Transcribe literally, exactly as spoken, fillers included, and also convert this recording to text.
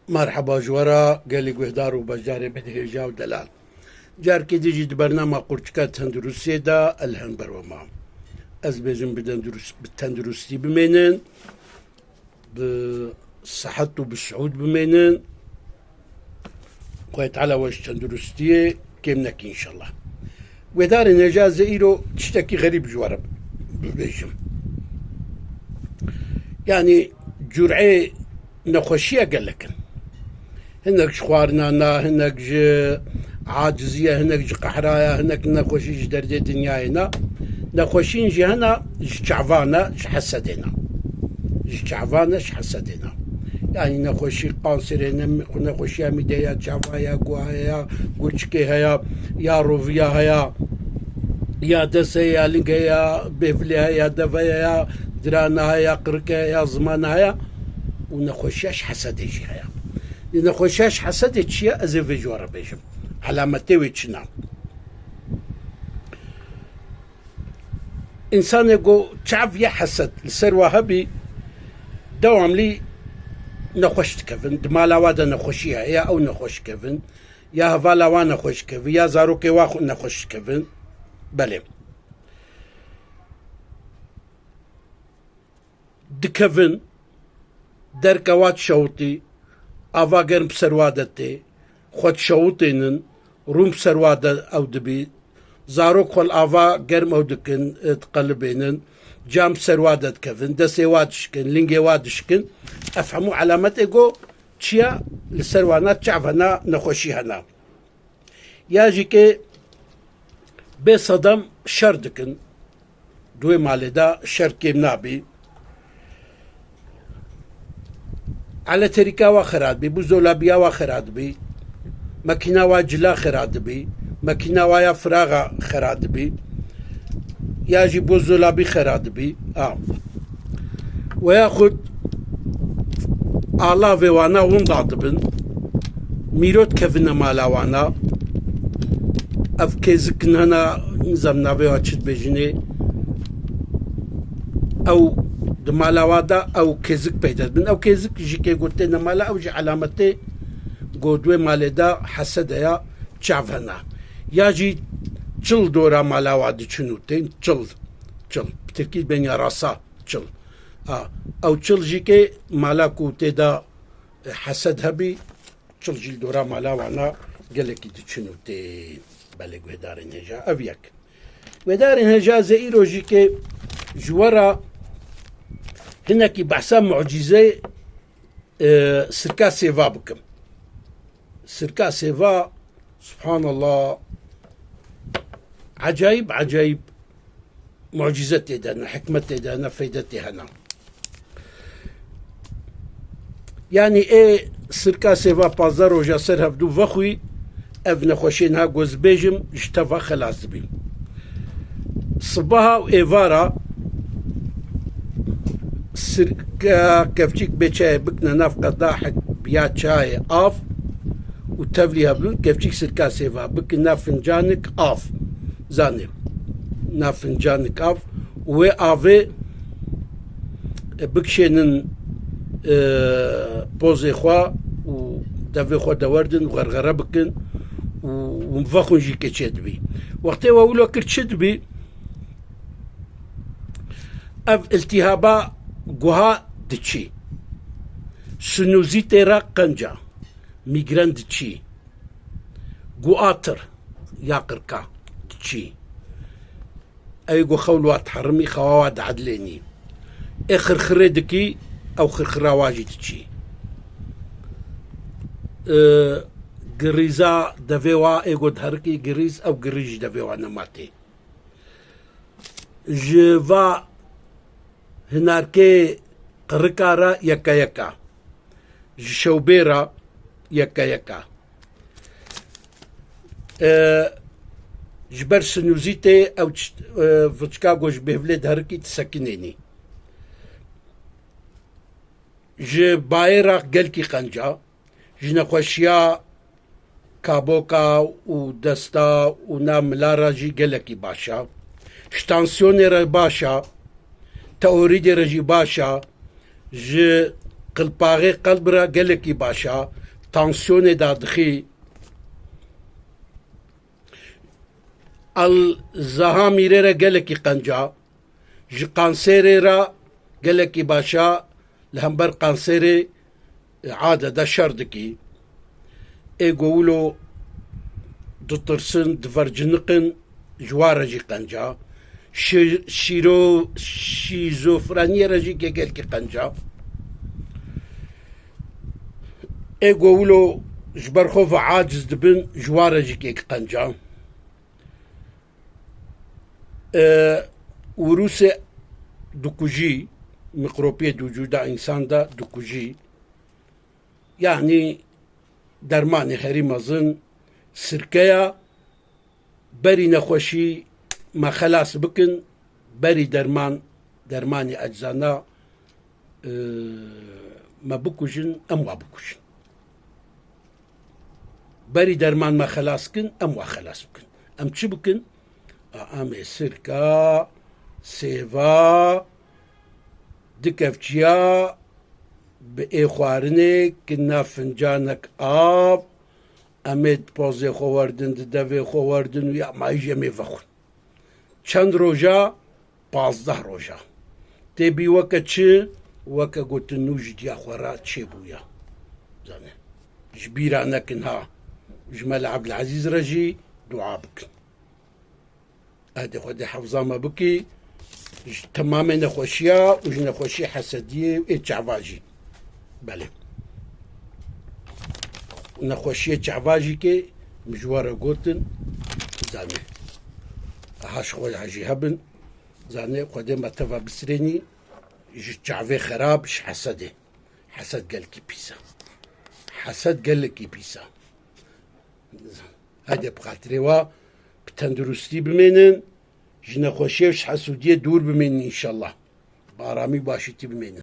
Merheba ji we re gelî guhdar û beşdarê min hêja û delal. Carkê din jî di bernama Qurçika Tenduristiyê de ez li hember we mam. Ez bêjim bi tendurist-, bi tenduristî bimênin, bi sihet û bi siûd bimênin. Xwedê Teala we ji tenduristiyê kêm neke înşallah. Guhdarên hêja, ez ê îro tiştekî xerîb ji we re bibêjim. Yanî cureyê nexweşiya gelek in. Hinek ji xwarina ne, hinek ji acizî ye, hinek ji qehra ye, hinek nexweşî ji derdê dinyayê ne. Nexweşîn jî hene ji çavan e, ji hesedê ne. Ji çavan e, ji hesedê ne. Yanî nexweşî kanserê ne, nexweşiya mîdê ya, çava ya, guha ya, gurçikê heye, ya roviya heye, ya dest heye, ya ling heye, ya bêvilê heye, ya deve ye, ya dirana heye, ya qirike heye, ya zimana heye. Û nexweşiya ji hesedê jî heye. Lê nexweşiya ji hesedê çi ye? Ez ê vê ji we re bêjim. Elametê wê çi ne? Însanê ku çav ya hesed li ser wa hebî, dewamlî nexweş dikevin. Di mala wa de nexweşî heye, ya ew nexweş dikevin, ya hevala wa nexweş dikevin, ya zarokê wa xwe nexweş dikevin. Belê. Dikevin, derka wa dişewitî, ava germ bi ser wa de tê, xwe dişewitênin, rûn bi ser wa de ew dibî, zarok xwe li ava germ ew dikin, e, diqelibênin, cam bi ser wa de dikevin, destê wa dişkin, lingê wa dişkin. Ev hemû elametê ku çi ye? Li ser wana çav hena, nexweşî hena. Ya jî ke bê sedem şer dikin, di wê malê de şer kêm nabî. Eletrîka wa xera dibî, buzdolabiya wa xera dibî, makîna wa cila xera dibî, makîna wa ya firaxa xera dibî, ya jî buzdolabî xera dibî. A. Weya xwe alavê wana winda dibin, mîrot kevine mala wana, ev kêzik nana, nizam navê wa çi dibêjinê, ew di mala wa da ew kêzik peyda dibin. Ew kêzik jî kê gotê ne mala, ew jî elametê got wê malê da hesede ya çav hena. Ya jî çil dora mala wa diçin û tên çil, çil. Bi tirkî bên yarasa. Çil. A, ew çil jî ke mala ku tê de, e, hesed hebî, çil jî li dora mala wana gelekî diçin û tê. Belê guhdarên hêja, ev yek. Guhdarên hêja, zê îro jî ke ji we re hinekî behsa mucîzê, e, sirka sêva bikim. Sirka sêva, subhanallah, ecayîb, ecayîb mucîze tê de ne, hikmet tê de ne, feyde tê hene. Yanî ê sirka sêva pazdeh roja ser hevdû vexwî, ev nexweşiyê niha ku ez bêjim, ji te ve xelas dibî. Sibaha û êvara sirka kevçîk bê çayê bikine nav qedahek ya çayê av û tevlî hebûn kevçîk sirka sêva bikin nav fincanik av. Zanê, nav fincanik av û wê avê, e, bikişênin, e, pozê xwe û devê xwe dewerdin û xerxere bikin û, û vexwin jî ke çêdibî. Wextê we wilo kir çi dibî? Ev iltîhaba guha diçî. Sinûzîtê re qenca, mîgren diçî. Guatir ya qirka diçî. Ew ku xewl wa diherimî, xewa wa diedilênî. Ê xirxirê dikî, ew xirxira wa jî diçî. E, girîza devê wa ê ku diherikî girîz, ew girîz ji devê wa nema tê. Ji va hinarkê qirika re yeka yeka. Ji şewbê re yeka yeka. E, ji ber sinûzîtê ew çi-, e, viçka ku ji bêvlê diherikî disekinênî. Ji bayê re gelkî qenca, ji nexweşiya kaboka û desta û na mila re jî gelekî baş e. Ji tansiyonê re baş e, teorîdê re jî baş e, ji Qilpaxê qelb re gelekî baş a, tansiyonê dadixî. Alzahamîrê re gelekî qenc a. Ji kanserê re gelekî baş a, li hember kanserê ade de şer dikî. Ê go wilo ditirsin, diverciniqin, ji wa re jî qenc a. Şî-, şîro-, şîzofreniyê re jî gelkî qenc a. Ê go wilo ji ber xwe ve aciz dibin, ji wa re jî kêk qenc a. E, Wîrusê dikujî, mîkropiyê di wicûda însan de dikujî. Yanî dermanê herî mezin sirke ya, berî nexweşî me xelas bikin, berî derman, dermanê eczana, e, me bikujin, em wa bikujin. Berî derman me xelas kin, em wa xelas bikin. Em çi bikin? A, em ê sirka, sêva, du kevçiya bi ê xwarinê kin nav fincanek av, em ê di pozê xwe werdin, di devê xwe werdin û ya mayî jî em ê vexwin. Çend roja? Pazdeh roja. Tê bî weke çi? Weke gotin nû ji diya xwe re çêbûye. Zanê. Ji bîra nekin ha. Ji Mela Ebdilezîz re jî dua bikin. Erdê Xwedê hefza me bikî ji temamê nexweşiya û ji nexweşiyê hesediyê û ê çava jî. Belê. Nexweşiyê çava jî kê min ji we re gotin, zanê. Aha ji xwe jî hebin, zanê Xwedê me teva bisirênî ji çavê xerab, ji hesedê. Hesed gelkî pîs e. Hesed gelekî pîs e. Hede bi xatirê wa bi tenduristî bimênin, ji nexweşiyê û ji hesûdiyê dûr bimênin înşallah. Bi aramî û başîtî bimênin.